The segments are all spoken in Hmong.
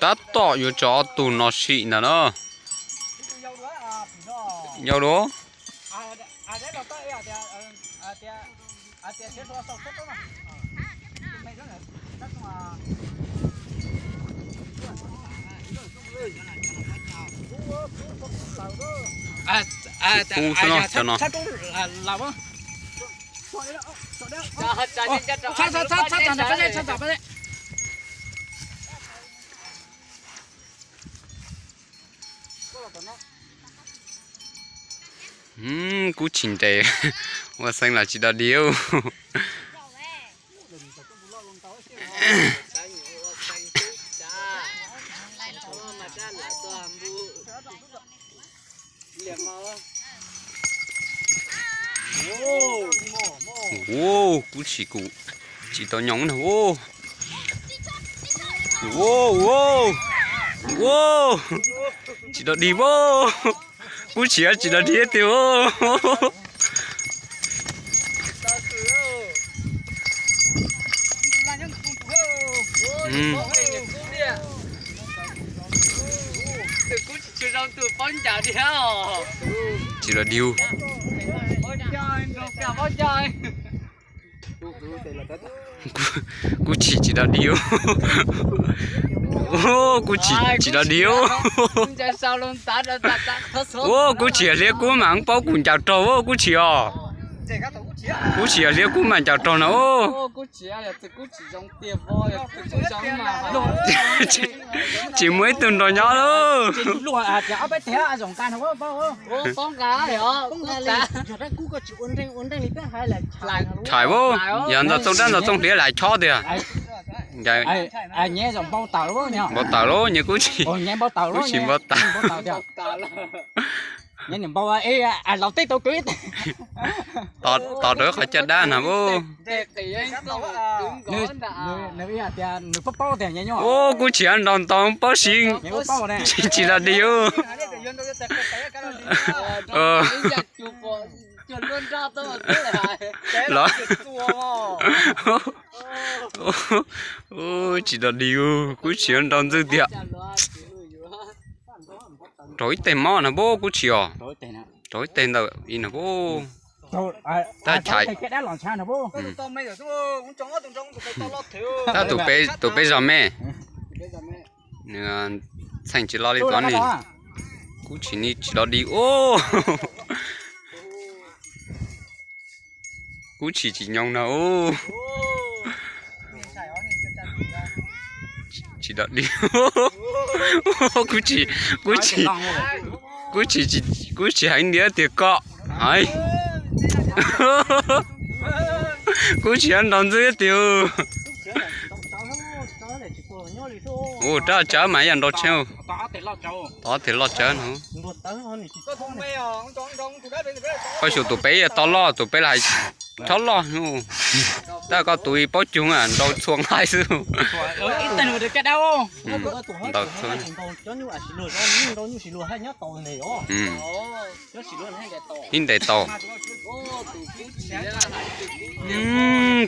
Tab tom yuav tso ob tug no sim ntag na. Yau dua. Tsis pub xwb no cov no. Kub tshis nres, ua xeeb los tsis dog dig. Kub tshis kuj tsis tau nyoos na. Tsis dog dig as. Kub tshis tsis dog dig tiag. Tsis dog dig. Kub tshis tsis dog dig. Kub tshis tsis dog dig. Kub tshis hliab kub mas paub kuv ncaws raug kub tshis os. Kub tshis hliab kub mas ncaws raug na. Tsis muaj ib tug nrog nyob lauj. Thaim as, yog ntxov txooj dab ntxov txooj hliab lam chob tiag. Npau taws lauj, nyias kub tshis, kub tshis npau taws. Tos rau qhov caj dab na. Kub tshis nrog ntoo paub siv tsis dog dig. Los, tsis dog dig, kub tshis nrog ntxwg tiag. Raug ib teg mob na pub kub tshis os. Raug ib teg ntawm i na pub. Tab chais. Tab tus peb zog me, nws txheej tsis lo li tod ni. Kub tshis ni tsis dog dig ub. Kub tshis tsis nyoos na ub. Tsis dog dig. Kub tshis, kub tshis, kub tshis, kub tshis heev tiag tiag koj. Kub tshis nrog ntxwg tiag. Ua rab tsawb mas yog nrau tsheb. Tod tes loj tsawb no. Koj xyuas tus peb tod loj, tus peb los hais chob loj. Tab koj tus paub cug nrau txhua nqaij xwb. Ntau txhua. Ib ntes tau.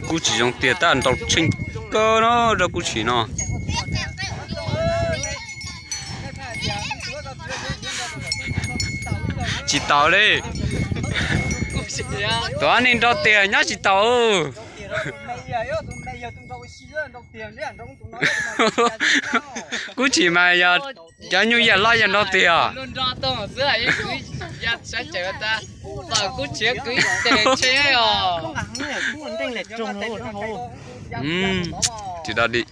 Kub tshis zoo tiag tab nrau tsheej kawg no rau kub tshis no. Tsis taus li. Tus ob neeg nrau tiag nyob tsis taus. Kub tshis mas yog cov nyuj yam loj yog nrau tiag. Tsis dog dig.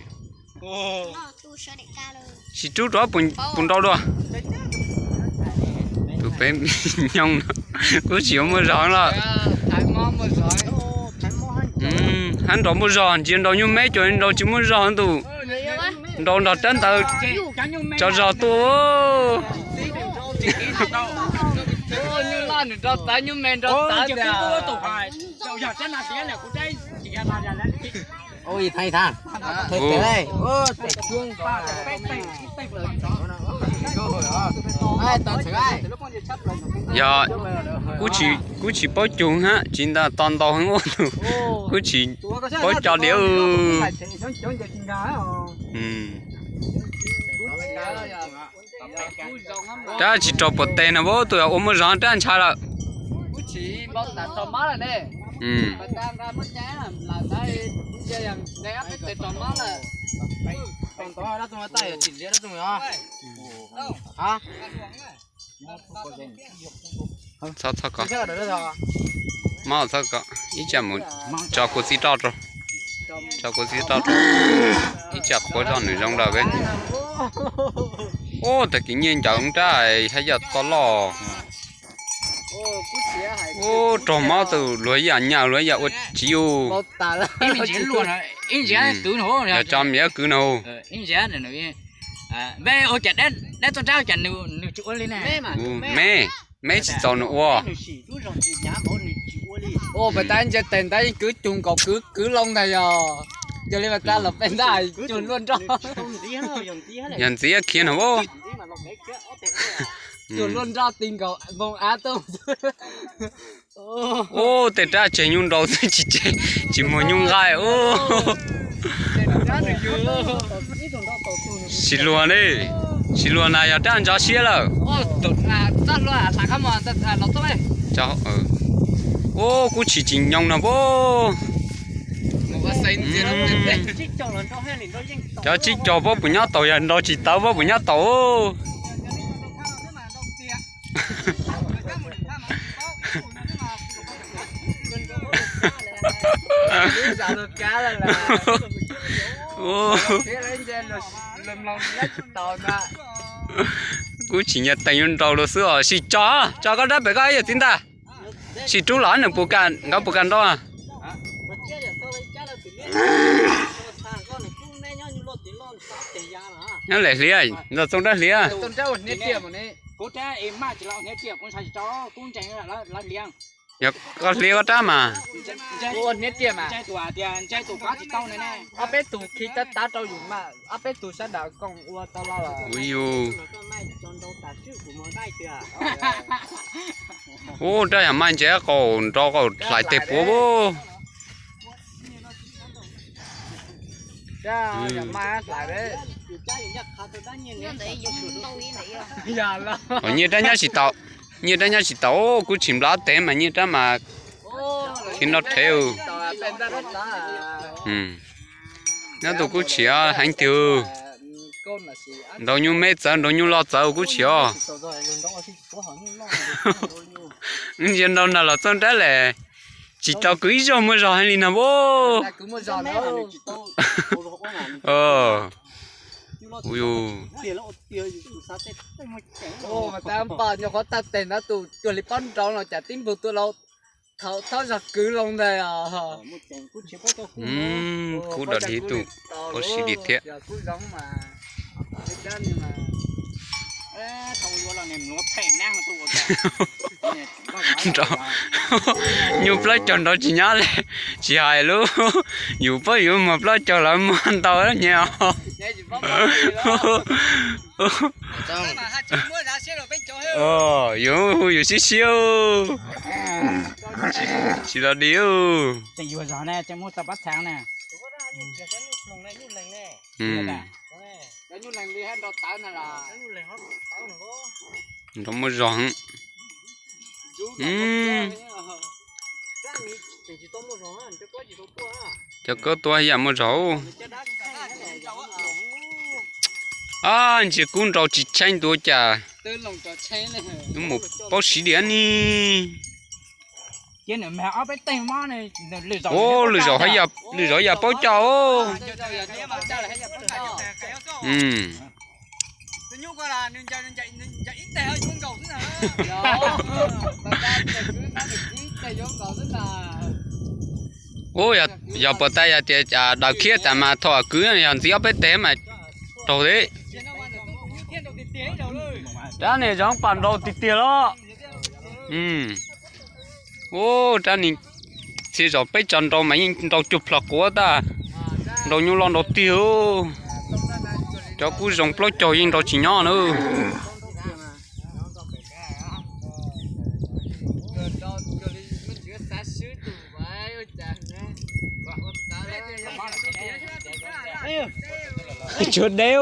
Sim rub rov puas nrau dua. Tus peb nyoog no, kub tshis yuav muaj zog lawm. Hab nrau muaj zog, ntsia nrau nyuj me, cov nrau tsis muaj zog ntuj. Nrau nrog rab ntawd tso zog tuaj. Yog kub tshis paub cug hab tsis nta to ntau heev ua tus, kub tshis paub co diav. Rab tsis raug puas teg no, tus yog ua muaj zog rab ntshai lawm. Txhob, txhob ko, mob txhob ko, ib tsam mus tso kuv txiv roj rau, tso kuv txiv roj rau, ib tsam quav zoj nws zoo lawm peb. Ub, tag kis nyiaj ncaws rab haj yam txoj loj. Ub, raug mob tus luag ib yam nyaj luag ib yam ua tsiv ub. Yog tso me kwv no. Me, me tsis txaus nws ua. Pas tas ntsia tes ntab yeej kwv cug nkaus kwv kwv loo ntag yog. Yog li pas tas los peb ntaj cug luaj nroj. Yog ntxiv khiav no. Cug luaj nroj ti nkaus npoo av tuaj. Ub, tej rab tseg nyuj nrau xwb tsis tseg, tsis muag nyuj nqaij ub. Sis luag ne, sis luag na yog rab ntso siab lawm. Ub, kuv tsis tsis nyoo no pab. Cov tsib caug pab puas nyob taus, yog nrau tsis tawv pab puas nyob taus. Kuv tsis nyiam teem yuav nrau los xwb os, sim tso, tso koj rab pem koj ib yam txiv ntag. Sim rub los nws puas kam, nkawd puas kam nrau. Nyob lem hliv, ntxog txooj rab hliv. Yog koj hliv koj rab mas. Ob peb tug khi tab tab rau yus mas, ob peb tug sab nraud koom ua tau los. Ub yus. Ub, rab yog mas ntse qaum nrau qaum hlais teg puav ub. Nyiaj rab nyob tsis tau, nyiaj rab nyob tsis tau, kuv tsis nplab teg mas nyiaj rab mas khi nrov rhev. Nyob tus kuv tsis heev twg. Nrau nyuj me txawv, nrau nyuj loj txawv kuv tsis os. Ntsia nrau nag los txog nrab lawm, tsis tau kwv ib zaug muaj zog heev li no pab. Nyuam qhuav tag teg ntawd tus cuag li pob nrau no cas tib npug tuaj lauj, thaum thaub zog kwv loo ntag os. Kuv dog dig tus, ua si dig thiab. Nyuj plaub caug nrau tsis nyob li, tsis hais lub, yus paub yuav muag plaub caug lawv muag ntau nyem os. Yus, yus siab siab, tsis los dig. Nrau muaj zog. Cov kab tua yam muaj zog. Ab, ntsia kub nrau tsis tsheej tus cas. Mus paub siv diam ni. Ub, lwm zaus, lwm zaus yog paub coj. Ub, yog puas tas yog tias daws khiab tas mas thaum kwv yog ntxiv ob peb teg mas raug thiab. Rab niag zoo pam nrau tiag tiag los. Ub, rab niag txhia zaus peb tso nrau mas yeej nrau cuag plho quav tag. Nrau nyuj loj nrau tiag. Cov kub zoo plaub caug yeej nrau tsis nyob na. Tsuav deb.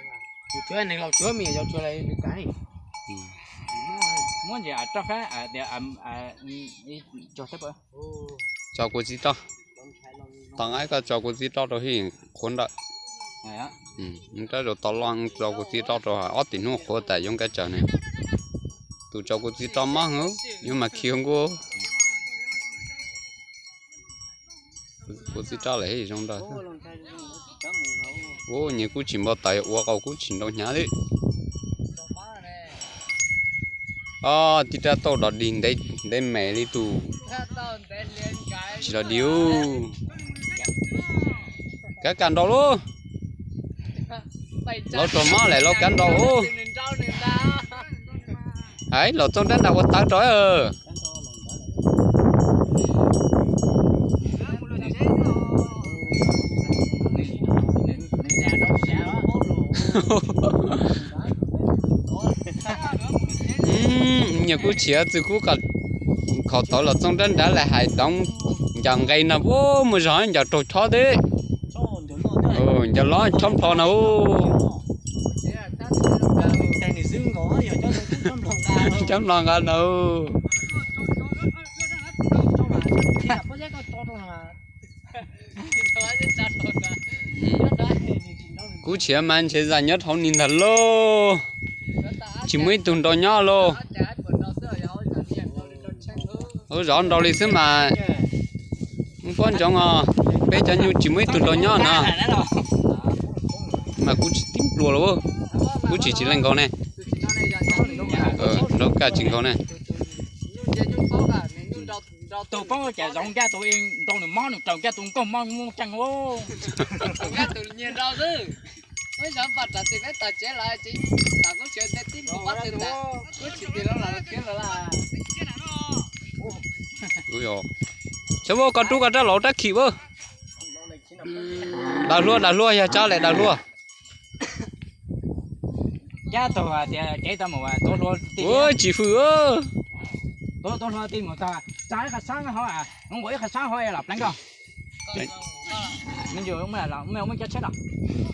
Tus cuab neeg laus cuab me nyuam yaus tsuas lawv kav. Muab ntsis roj fab tias tso kuv txiv roj. Tom nqaij koj tso kuv txiv roj rau hib qhuav nrawm. Rab zaum tau loj tso kuv txiv roj rau ob tim hnub qhuav tas yuav nkaj tsawg ne. Tus tso kuv txiv roj mob heev, yuav mas khi nkuj. Kuv txiv roj lawm zoo nraug. Ub, nyias kuj tsis npau taws ua qau kuj tsis nrau hnyav li. Os, tib rab tauj dog dig ntev me li tus. Tsis dog dig. Kav kam nrau lauj. Laus rog mob lawm laus kav nrau lauj. Hais los txooj rab nram ua tawv rau. Nyias kuj tshiav txwv kub khaus tauv los txooj rab nrad lawm hais doov ncaws nqe no ub, muaj zog ncaws raug chob teb. Ncaws los chob nplho no ub. Chob nplho nqa no. Kuv tshiav mas ntshe zaj nyob dhau ni ntag lauj. Tsis muaj ib tug nrau nyob lauj. Ub, zov nrau li xwb mas. Pob ntsoov os, peb cov nyuj tsis muaj ib tug nrau nyob no. Mas kuv tsis tib nplua los, kuv tsis tsis leej nkaus ne. Nrau kaj tsis nkaus ne. Tus poob cas zoo nkauj tus nrau nws mob nws raug nkauj tus nkauj mob muaj ceem. Xyov ua koj rub koj rab laus rab khim ua. Daws hlua, daws hlua, yog tsa lawm daws hlua. Ua tsis fwm.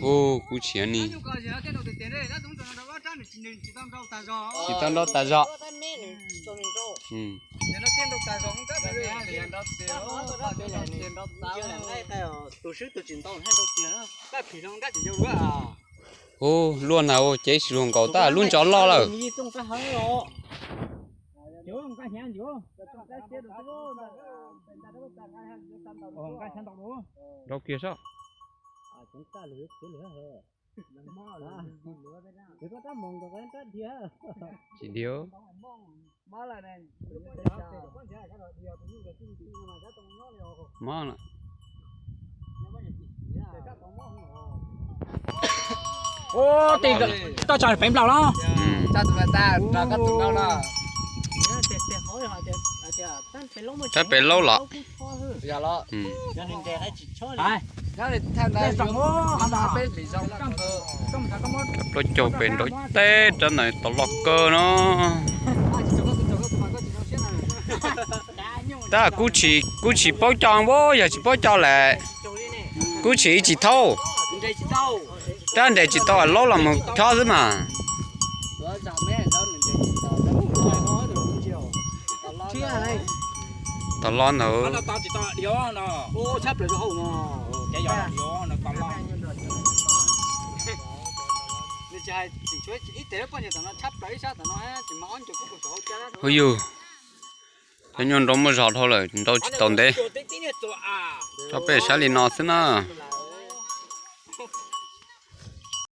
Ua, kuv tshiav ni. Tsis tau nrau tas zog. Hu, luaj na, cev tsis luag nkaus tab lub ntsos loj lawm. Rau kiag sob. Tsis dhia. Mob lawm. Ua, toj tsam pem nplaum los. Tsab pem laub los. Plaub caug pem nrau teb rab ntawd tau loj kawg no. Tab kuv tsis, kuv tsis paub coj, yog tsis paub coj lawm kuv tsis ib tsis thaub. Rab nres tsis tau laub los mus chob xwb mas. Tau loj ntawd. Hu yug, cov nyuj nrau muaj zog dhau lawm, nrau tsis tau ntev. Coj peb saib li no xwb na.